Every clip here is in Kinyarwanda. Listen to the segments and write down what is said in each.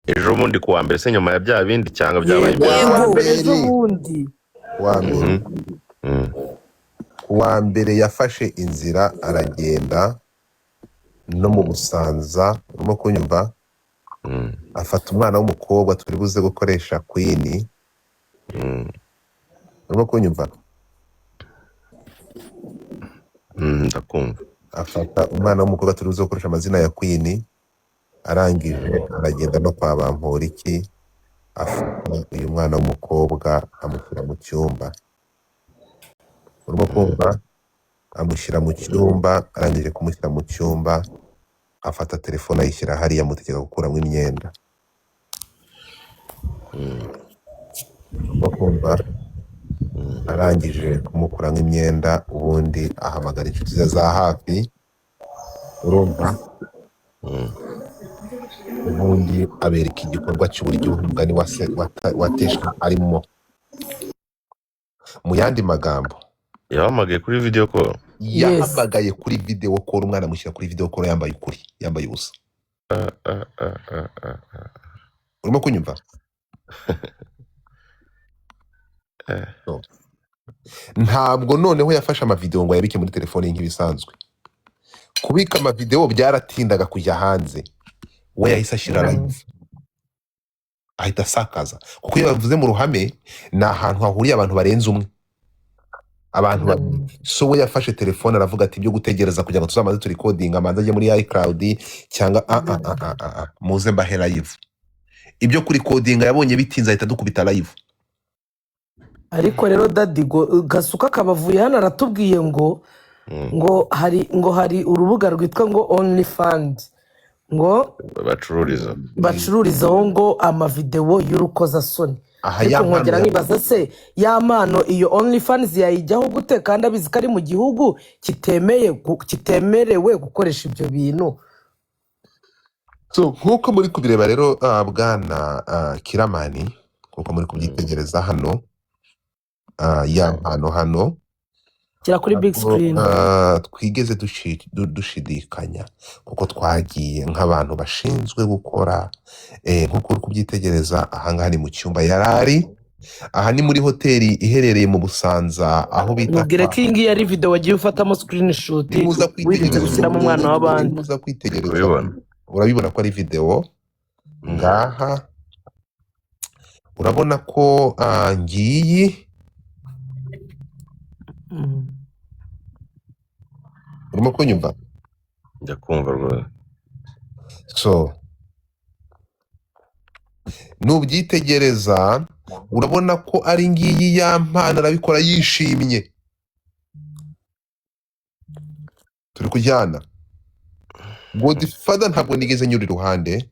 Ejo bundi kuwa mbere se, nyuma ya bya bindi, cyangwa byabaye Yego, imbere? kuwa Yego. mbere ejo bundi. Kuwa mbere. Kuwa mbere yafashe inzira aragenda no mu Busanza, urimo kunyumva? Afata umwana w'umukobwa turi buze gukoresha Queen. Urimo kunyumva? Ndakumva. Afata umwana w'umukobwa turi buze gukoresha amazina ya Queen, arangije aragenda no kwa Bamporiki, afata uyu mwana w'umukobwa amushyira mu cyumba. Urimo kumva? Amushyira mu cyumba, arangije kumushyira mu cyumba afata telefone ayishyira hariya, amutegeka gukuramo imyenda. Urimo kumva? Arangije kumukuramo imyenda, ubundi ahamagara inshuti ze za hafi, urumva? Ubundi abereka igikorwa cy'uburyo umugani wa se wateshwa arimo. Mu yandi magambo, Yahamagaye kuri video call? Yes. Yahamagaye kuri video call, umwana amushyira kuri video call yambaye ukuri, yambaye ubusa. Ah, ah, ah, ah, ah, ah. Urimo kunyumva? Eh. No. Ntabwo noneho yafashe amavideo ngo ayabike muri telefone ye nk'ibisanzwe. Kubika amavideo byaratindaga kujya hanze. We yahise ashyira live, ahita asakaza, kuko iyo bavuze mu ruhame ni ahantu hahuriye abantu barenze umwe, abantu babiri. So we yafashe telefone aravuga ati: "Ibyo gutegereza kugira ngo tuzamaze turecordinga, amanza ajye muri iCloud cyangwa a a a a a a muze mbahe live." Ibyo kurecordinga yabonye bitinze, ahita dukubita live. Ariko rero Daddy Gasuka akabavuye hano aratubwiye ngo ngo hari urubuga rwitwa ngo OnlyFans, ngo bacururiza. Bacururizaho ngo amavidewo y'urukozasoni. Aha Ariko ya mpano nkongera nkibaza se, ya mpano iyo OnlyFans yayijyaho gute kandi abizi ko ari mu gihugu kitemeye kitemerewe gukoresha ibyo bintu? So nk'uko muri kubireba rero, bwana Kiramani, nk'uko muri kubyitegereza hano, ya mpano hano Shyira kuri big ntabwo screen. Twigeze dushidikanya kuko twagiye nk'abantu bashinzwe gukora, nk'uko uri kubyitegereza ahangaha ni mu cyumba yari ari. Aha ni muri hoteli iherereye mu Busanza aho bita Mubwire kwa ko iyi ngiyi ari video wagiye ufatamo screenshot, Nimuza wirinze kwitegereza, gushyiramo umwana w'abandi. nimuza kwitegereza, Kubibona. urabibona ko ari video. Ngaha urabona ko ngiyi. Urimo kunyumva? Njya kumva rwose. So nubyitegereza urabona ko ari ngiyi ya mpano, arabikora yishimye. Turi kujyana Godfather, ntabwo nigeze nyura iruhande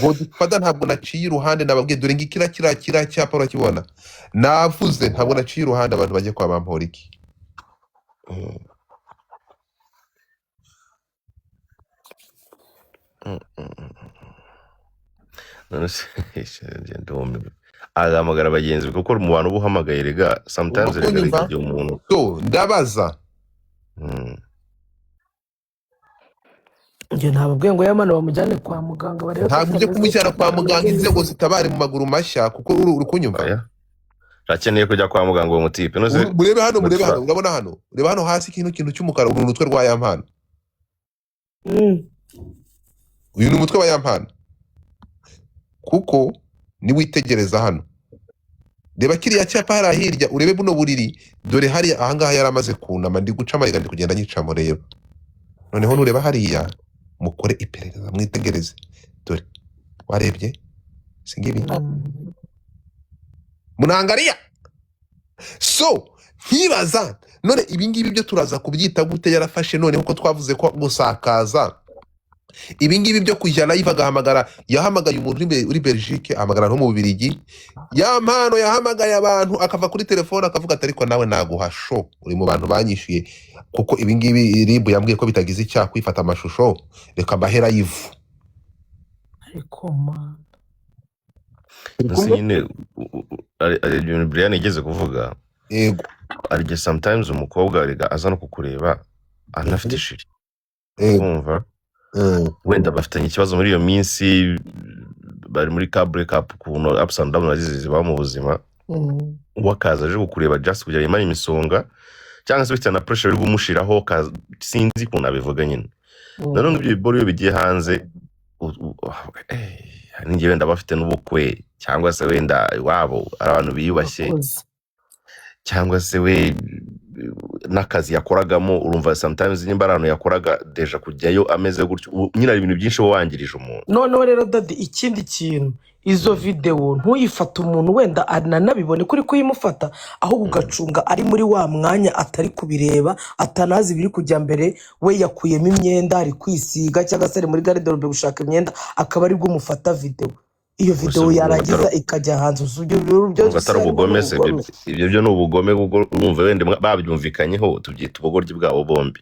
Godfather, ntabwo naciye iruhande. Nababwiye, dore ngiki kiriya cyapa urakibona. Navuze ntabwo naciye iruhande, abantu bajye kwa Bamporiki. None se njye ndumiwe, agahamagara bagenzi be, kuko mu bantu uba uhamagaye rega Urimo sometimes rega kunyumva? rega igihe umuntu So ndabaza. Njye ntababwiye ngo yamana bamujyane kwa muganga barebe ko Ntabwo ibyo atameze kumushyira kwa muganga, inzego zitabare mu maguru mashya, kuko uri kunyumva? Oya, akeneye kujya kwa muganga uwo mutipe none se. Murebe hano, murebe hano. Godfa- Urabona hano, reba hano hasi kino kintu cy'umukara, uru ni urutwe rwa ya mpano. Uyu ni umutwe wa ya mpano, kuko niwitegereza hano, reba kiriya cyapa hariya hirya, urebe buno buriri, dore hariya ahangaha yari amaze kunama. Ndi guca amarega, ndi kugenda nyicamo. Reba noneho, nureba hariya, mukore iperereza, mwitegereze, dore warebye singibi munangaria. So nkibaza none ibi ngibi byo turaza kubyita gute? Yarafashe noneho ko twavuze ko gusakaza ibi ngibi byo kujya live, agahamagara, yahamagaye umuntu uri Belgique, ahamagara no mu Bubiligi. Ya mpano yahamagaye abantu, akava kuri telefone akavuga ati: "Ariko nawe naguha show, uri mu bantu banyishyuye, kuko ibi ngibi RIB yambwiye ko bitagize icyaha kwifata amashusho, reka mbahe live." Ariko man. Turi Ese kumwe? Nyine ari ibintu Brian yigeze kuvuga. Yego. Hari igihe sometimes umukobwa rega aza no kukureba anafite chéri. Yego. Kumva, wenda bafitanye ikibazo muri iyo minsi. bari muri ka break up, ukuntu ups and downs nazizi ziba mu buzima. We akaza aje kukureba just kugira ngo yimare imisonga, cyangwa se bitewe na pressure uri kumushiraho, sinzi ukuntu abivuga nyine. Nanone ibyo biboro iyo bigiye hanze, hari n'igihe wenda bafite n'ubukwe, cyangwa se wenda iwabo ari abantu biyubashye, Abakozi. cyangwa se we n'akazi yakoragamo. Urumva, sometimes nimba ari ahantu yakoraga déjà, kujyayo ameze gutyo, nyine hari ibintu byinshi uba wangirije umuntu. Noneho rero daddy, ikindi kintu, izo videwo ntuyifate umuntu wenda ananabibone ko uri kuyimufata, ahubwo ugacunga ari muri wa mwanya atari kubireba, atanazi ibiri kujya mbere. We yakuyemo imyenda, ari kwisiga, cyangwa se ari muri garde-robe gushaka imyenda, akaba aribwo umufata videwo. Iyo Gusa videwo urumva yarangiza atari ikajya hanze. Uzi ibyo bintu urumva byose atari harimo ubugome se? Ibyo n'ubugome. Ibyo byo ni ubugome, kuko urumva wenda babyumvikanyeho, tubyita ubugoryi bwabo bombi.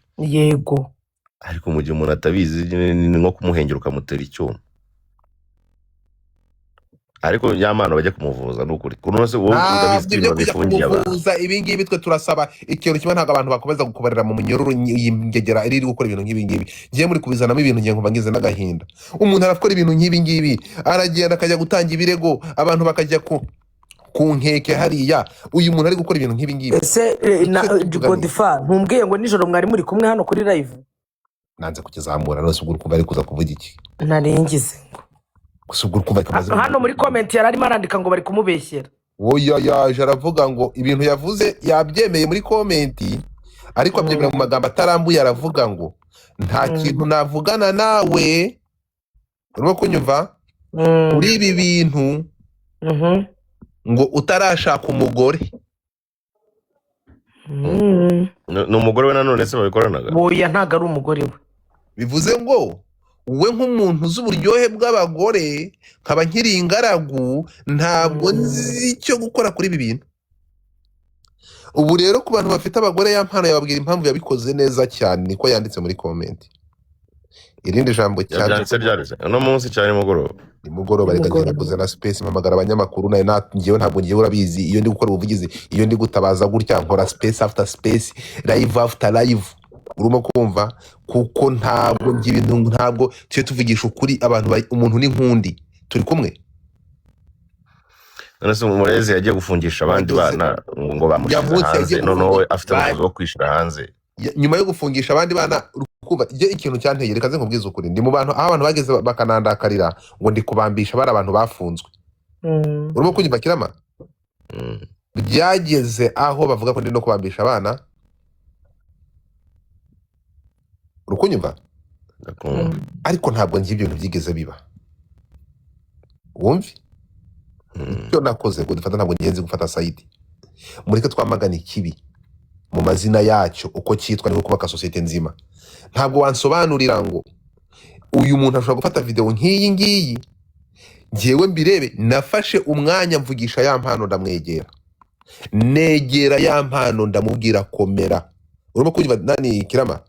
Ariko mu gihe umuntu atabizi nyine, ni nko kumuhengera ukamutera icyuma. Ariko Yampano bajya kumuvuza, ni ukuri kuno se wowe urabizi Ntabwo ko ibyo ibintu kujya bifungiye abantu. kumuvuza, ibi ngibi twe turasaba ikintu kimwe: ntabwo abantu bakomeza gukubarira mu munyururu. Iyi ngegera iri gukora ibintu nk'ibi ngibi, ngiye muri kubizanamo ibintu, ngiye nkumva ngize n'agahinda. Umuntu arakora ibintu nk'ibi ngibi, aragenda akajya gutanga ibirego, abantu bakajya ku nkeke hariya. Uyu muntu ari gukora ibintu nk'ibi ngibi. Ese na Icyo tuvuga ni Godifa, ntumbwiye ngo nijoro mwari muri kumwe hano kuri live? Nanze kukizamura. None se ubwo uri kumva ari kuza kuvuga iki? Naringize ngo Gusa ubwo uri kumva kamaze Hano muri comment yari arimo arandika ngo bari kumubeshyera. Oya, yaje aravuga ngo ibintu yavuze yabyemeye muri comment, ariko abyemera mu magambo atarambuye. Aravuga ngo nta kintu navugana nawe, urimo kunyumva, kuri ibi bintu, ngo utarashaka umugore. Ni umugore we nanone se babikoranaga? Oya, ntabwo ari umugore we. Bivuze ngo we nk'umuntu uzi uburyohe bw'abagore, nkaba nkiri ingaragu, ntabwo nzi icyo gukora kuri ibi bintu. Ubu rero ku bantu bafite abagore, Yampano yababwira impamvu yabikoze neza cyane. Niko yanditse muri comment. Irindi jambo cyanze Yabyanditse ryareze uno munsi cyane nimugoroba. Nimugoroba. Reka Nimugoroba. ngenda kuzana space, mpamagara abanyamakuru. Nawe ngewe ntabwo, ngewe urabizi, iyo ndi gukora ubuvugizi, iyo ndi gutabaza gutya, nkora space after space, live after live, urimo kumva? Kuko ntabwo njye ibintu, ntabwo tujye tuvugisha ukuri abantu umuntu ni nkundi turi kumwe. None se umurezi yagiye gufungisha abandi Bageze bana ngo bamushyize munsi hanze, yagiye noneho we gufungisha afite ubushobozi bwo kwishyira hanze. Nyuma yo gufungisha abandi bana, urukumva njye ikintu cyanteye, reka nze nkubwize ukuri, ndi mu bantu aho abantu bageze bakanandakarira ngo ndi kubambisha bari abantu bafunzwe. Urimo kunyumva, Kirama? Mm. Byageze aho bavuga ko ndi no kubambisha abana, urukunyumva? Ndakumva. Ariko ntabwo njye ibyo bintu byigeze biba, wumve. Icyo nakoze ngo dufata, ntabwo ngenzi gufata side. Mureke twamagana ikibi mu mazina yacyo uko cyitwa, niko kubaka sosiyete nzima. Ntabwo wansobanurira ngo uyu muntu ashobora gufata video nk'iyi ngiyi ngewe mbirebe. Nafashe umwanya mvugisha Yampano, ndamwegera, negera Yampano, ndamubwira komera. Urimo kunyumva nani, Kirama?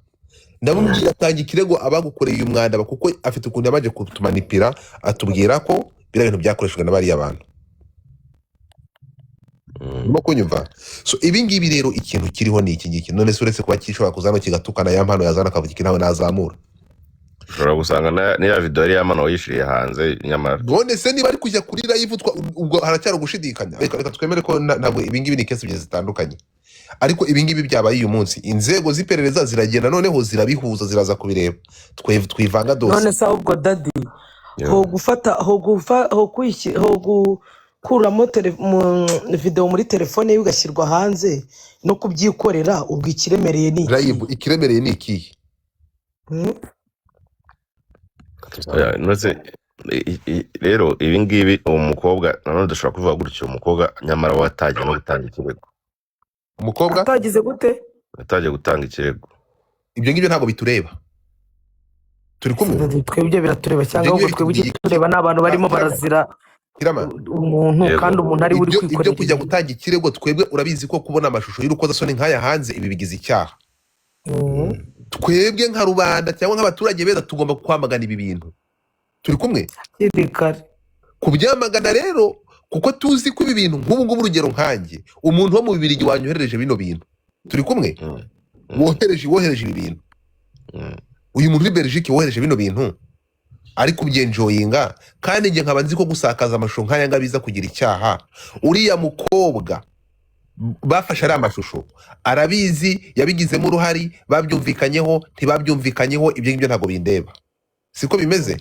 Ndamubwira tanga ikirego abagukoreye uyu mwanda, kuko afite ukuntu yabanje kutumanipira, atubwira ko biriya bintu byakoreshejwe na bariya bantu. Urimo kunyumva? So ibi ngibi rero, ikintu kiriho ni iki ngiki. None se uretse kuba gishobora kuzana kigatukana, Yampano yazana akavuga iki, nawe nazamura? Ushobora gusanga n'iya video yari Yampano wayishiriye hanze nyamara. None se niba ari kujya kuri live, ubwo haracyari ugushidikanya. Reka twemere ko ntabwo ibi ngibi ni case ebyiri zitandukanye, ariko ibi ngibi byabaye uyu munsi, inzego z'iperereza ziragenda noneho zirabihuza, ziraza kubireba. Twe twivanga None dosiye. se ahubwo daddy, ho gufata ho gufa ho ho gukuramo video muri telefone ye ugashyirwa hanze no kubyikorera, ubwo ikiremereye ni Live ikihe? Ikiremereye ni ikihe? Oya, none se rero ibi ngibi, uwo mukobwa nanone dushobora kuvuga gutyo, umukobwa nyamara we atagiye no gutanga ikirego. Umukobwa Atagize gute? Atagiye gutanga ikirego. Ibyo ngibyo ntabwo bitureba, turi kumwe? Daddy, twebwe biratureba, cyangwa Ibyo ahubwo ngibyo twebwe bitubwiye icyo tureba ni abantu barimo Kirama, barazira Kirama. umuntu, Yego. kandi umuntu ari we uri Ibyo kwikorera kujya ibintu. gutanga ikirego, twebwe urabizi ko kubona amashusho y'urukozasoni nk'aya hanze, ibi bigize icyaha. Twebwe nka rubanda cyangwa nk'abaturage beza tugomba kwamagana ibi bintu, turi kumwe? Hakiri kare. Kubyamagana rero, kuko tuzi ko ibi bintu nk'ubu ngubu, urugero nkanjye, umuntu wo mu Bibirigi wanyoherereje bino bintu, turi kumwe? Wohereje ibi bintu, uyu muntu uri Belgique wohereje bino bintu. Ari kubyenjoyinga, kandi njye nkaba nzi ko gusakaza amashusho nk'aya ngaya biza kugira icyaha. Uriya mukobwa bafashe ari amashusho, arabizi, yabigizemo uruhari, babyumvikanyeho, ntibabyumvikanyeho, ibyo ngibyo ntabwo bindeba, siko bimeze.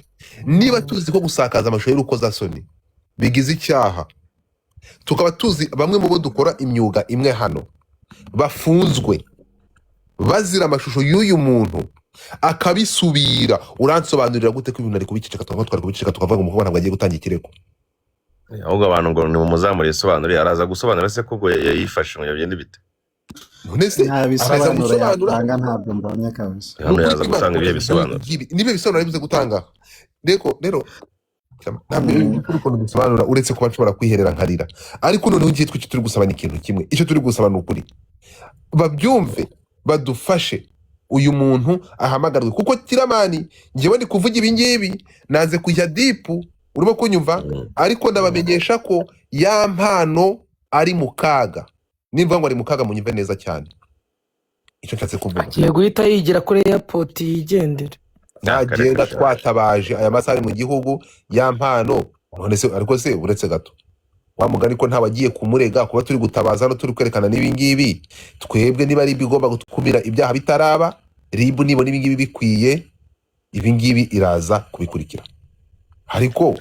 Niba tuzi ko gusakaza amashusho y'urukozasoni bigize icyaha, tukaba tuzi bamwe mu bo dukora imyuga imwe hano bafunzwe bazira amashusho y'uyu muntu akabisubira, uransobanurira gute ko ibintu ari kubiceceka? Tukaba twari kubiceceka, tukavuga ngo umukobwa ntabwo agiye gutanga ikirego. Ahubwo abantu ngo nimumuzamure yisobanure. Araza gusobanura se koko yayifashe ngo bigende bite? None se Nta araza bisobanuro gusobanura? yatanga, ntabwo mbonye kabisa. Ni Hano ukuri yaza kw'Imana. gutanga ibihe bisobanuro? Niba bisobanuro ari buze gutanga, rero ntabwo ibi by'ukuri ukuntu bisobanura, uretse kuba nshobora kwiherera nkarira. Ariko noneho igihe twe icyo turi gusaba ni ikintu kimwe. Icyo turi gusaba ni ukuri babyumve, badufashe uyu muntu ahamagarwe, kuko Kiramani, njyewe ndi kuvuga ibi ngibi nanze kujya deep, urimo kunyumva? Ariko ndabamenyesha ko ya Mpano ari mu kaga. Nimvuga ngo ari mu kaga, munyumve neza cyane icyo nshatse kuvuga. Agiye guhita yigira kuri airport yigendere. Nagenda twatabaje aya masaha ari mu gihugu ya Mpano. None se, ariko se uretse gato, wa mugani ko ntawagiye kumurega, kuba turi gutabaza no turi kwerekana n'ibi ngibi, twebwe niba ari igomba gukumira ibyaha bitaraba, RIB nibona ibi ngibi bikwiye, ibi ngibi iraza kubikurikira. Ariko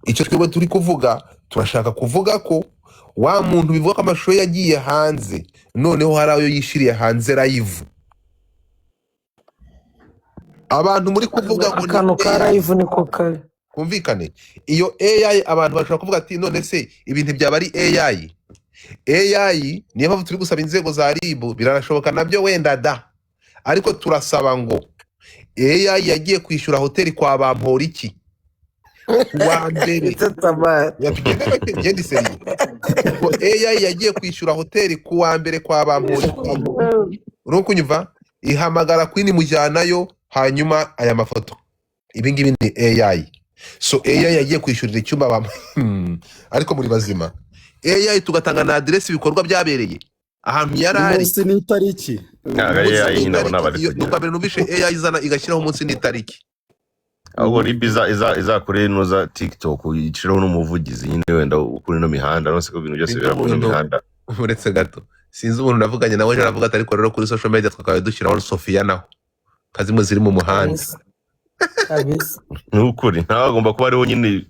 icyo twebwe turi kuvuga, turashaka kuvuga ko wa muntu bivuga ko amashusho ye yagiye hanze, noneho hari ayo yishyiriye hanze live. Abantu muri kuvuga ngo ni Akantu ka AI. Live niko kari. Kumvikane, iyo AI, abantu bashobora kuvuga ati: "None se ibintu byaba ari AI?" AI niyo mpamvu turi gusaba inzego za RIB, biranashoboka nabyo wenda da, ariko turasaba ngo AI yagiye kwishyura hoteli kwa Bamporiki wa mbere. Tabara. Tugende gake, ngende sérieux. Ngo AI yagiye kwishyura hoteli ku wa mbere kwa Bamporiki, uri kunyumva? Ihamagara Queen mujyanayo, hanyuma aya mafoto, ibi ngibi ni AI. So AI yagiye kwishyurira icyumba ariko muri bazima AI, tugatanga na aderesi ibikorwa byabereye ahantu yari ari. Umunsi n'itariki. Ntabwo Umunsi AI nyine abo ni n'itariki. abari Iyo ni kugira ubwa mbere numvishe AI izana igashyiraho umunsi n'itariki. Ahubwo RIB izakore inoza TikTok, icireho n'umuvugizi nyine wenda kuri ino mihanda, none se ko ibintu byose Sinzi bibera muri ino umuntu mihanda. Uretse gato, sinzi umuntu navuganye nawe ejo, aravuga ati: "Ariko rero kuri social media twakabaye dushyiraho Sofia, naho nka zimwe ziri mu muhanda." Kabisa kabisa. Ni ukuri ntawe agomba kuba ariho nyine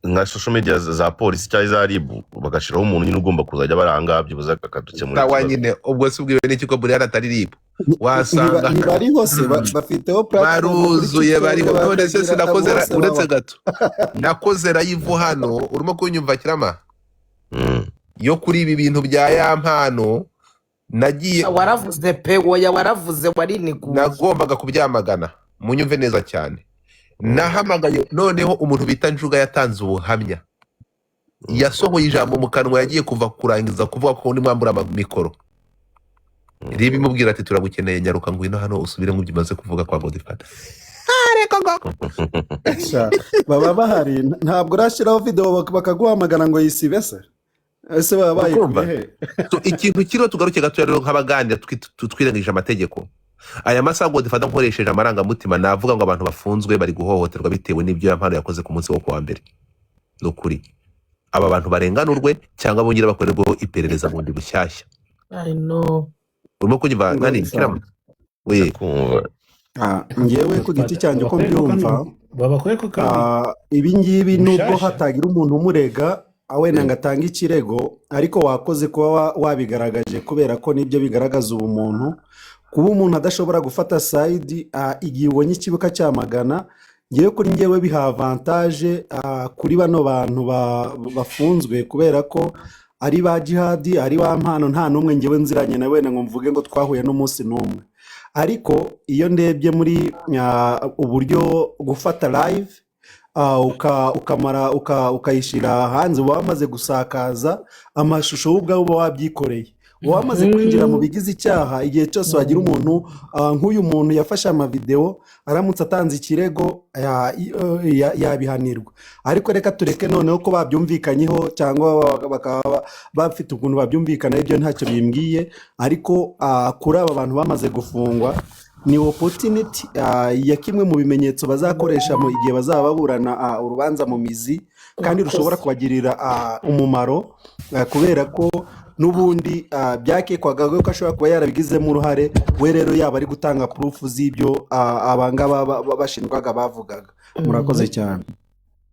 nka social media za polisi cyangwa iza RIB, bagashyiraho umuntu nyine ugomba kuzajya baranga byibuze akadukemurira Sawa. ikibazo. Nyine ubwo se ubwiwe n'iki ko buriya atari RIB? Wasanga Ntibariho se? Bafiteho platform kuri baruzuye. TikTok, Bariho none se? bakagira Sinakoze bose uretse baba gato, nakoze live hano, urimo kunyumva Kirama? Mm. Yo kuri ibi bintu bya ya Mpano nagiye Waravuze pe, oya, waravuze, wariniguye. Nagombaga kubyamagana, munyumve neza cyane. Nahamagaye noneho umuntu bita Njuga, yatanze ubuhamya, yasohoye ijambo mu kanwa, yagiye kuva kurangiza kuvuga ko undi mwambura mikoro, RIB imubwira ati: "Turagukeneye, nyaruka, ngwino hano usubire mu byo umaze kuvuga kwa Godfather." Ariko ngo Sha, baba bahari, ntabwo urashyiraho video bakaguhamagara ngo yisibe se? Ese baba Ukumva? bayikuye he? So, ikintu kiriho, tugaruke gatoya rero nk'abaganira, twirengagije amategeko aya masaha Godfather, nkoresheje amarangamutima navuga ngo abantu bafunzwe bari guhohoterwa bitewe n'ibyo ya Mpano yakoze ku munsi wo kuwa mbere. Ni ukuri aba bantu barenganurwe cyangwa bongere bakorerweho iperereza bundi bushyashya. I know. Urimo kunyumva? Ngo Nani Kirama we? Kumva. Ah, njyewe ku giti cyanjye uko Babakoreko mbyumva, kandi, babakoreko kandi ibi ngibi nubwo bushyashya. hatagira umuntu umurega, wenda ngo atange ikirego, ariko wakoze kuba wabigaragaje, kubera ko nibyo bigaragaza ubumuntu, kuba umuntu adashobora gufata side igihe ubonye ikibuga cyamagana. Ngewe kuri ngewe biha avantage kuri bano bantu bafunzwe, kubera ko ari ba Jihadi, ari ba Mpano, nta n'umwe ngewe nziranye na wenda ngo mvuge ngo twahuye n'umunsi n'umwe. Ariko iyo ndebye muri uburyo gufata live, ukamara ukayishyira hanze, uba wamaze gusakaza amashusho, wowe ubwawe uba wabyikoreye, uba wamaze kwinjira mu bigize icyaha. Igihe cyose wagira umuntu, nk'uyu muntu yafashe amavidewo, aramutse atanze ikirego yabihanirwa. Ariko reka tureke noneho ko babyumvikanyeho cyangwa bakaba bafite ukuntu babyumvikana, ibyo ntacyo bimbwiye. Ariko kuri aba bantu bamaze gufungwa, Ni opportunity ya kimwe mu bimenyetso bazakoresha mu igihe bazaba baburana urubanza mu mizi, kandi rushobora Urakoze. kubagirira umumaro, kubera ko n'ubundi byakekwaga ko ashobora kuba yarabigizemo uruhare. We rero yaba ari gutanga proof z'ibyo abangaba bashinjwaga bavugaga. Murakoze cyane.